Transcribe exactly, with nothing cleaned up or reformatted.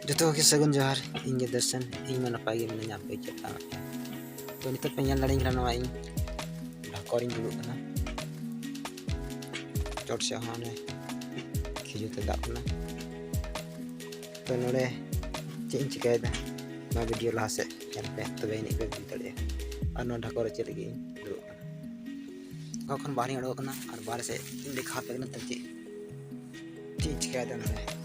ᱡᱚᱛᱚ ᱠᱚᱜᱮ ᱥᱟᱹᱜᱩᱱ ᱡᱚᱦᱟᱨ᱾ ᱤᱧ ᱜᱮ ᱫᱚᱨᱥᱚᱱ, ᱤᱧ ᱢᱟ ᱱᱟᱯᱟᱭ ᱜᱮ ᱢᱤᱱᱟᱹᱧᱟ, ᱟᱯᱮ ᱪᱮᱫ ᱞᱮᱠᱟ ᱢᱮᱱᱟᱜ ᱯᱮᱭᱟ? ᱛᱚ, ᱱᱤᱛᱚᱜ ᱯᱮ ᱧᱮᱞ ᱫᱟᱲᱮᱭᱟᱹᱧ ᱠᱟᱱᱟ, ᱱᱚᱣᱟ ᱤᱧ ᱰᱷᱟᱠᱚᱨ ᱤᱧ ᱫᱩᱲᱩᱵ ᱠᱟᱱᱟ᱾ ᱪᱚᱴ ᱥᱮᱫ ᱦᱚᱸ ᱚᱱᱮ ᱠᱷᱤᱡᱩᱨ ᱛᱮ ᱫᱟᱵ ᱠᱟᱱᱟ᱾ ᱛᱚ, ᱱᱚᱰᱮ ᱪᱮᱫ ᱤᱧ ᱪᱤᱠᱟᱹᱭᱮᱫᱟ, ᱱᱚᱣᱟ ᱵᱷᱤᱰᱤᱭᱳ ᱞᱟᱦᱟ ᱥᱮᱫ ᱧᱮᱞ ᱯᱮ, ᱛᱚᱵᱮ ᱟᱹᱱᱤᱡ ᱯᱮ ᱵᱩᱡᱽ ᱫᱟᱲᱮᱭᱟᱜᱼᱟ᱾ ᱟᱨ ᱱᱚᱣᱟ ᱰᱷᱟᱠᱚᱨ ᱨᱮ ᱪᱮᱫ ᱞᱟᱹᱜᱤᱫ ᱤᱧ ᱫᱩᱲᱩᱵ ᱠᱟᱱᱟ, ᱚᱠᱟ ᱠᱷᱚᱱ ᱵᱟᱦᱨᱮᱧ ᱩᱰᱩᱠ ᱟᱠᱟᱱᱟ ᱟᱨ ᱵᱟᱦᱨᱮ ᱥᱮᱫ ᱤᱧ ᱫᱮᱠᱷᱟᱣ ᱟᱯᱮ ᱠᱟᱱᱟ᱾ ᱛᱚ, ᱪᱮᱫ ᱪᱮᱫ ᱤᱧ ᱪᱤᱠᱟᱹᱭᱮᱫᱟ ᱱᱚᱰᱮ?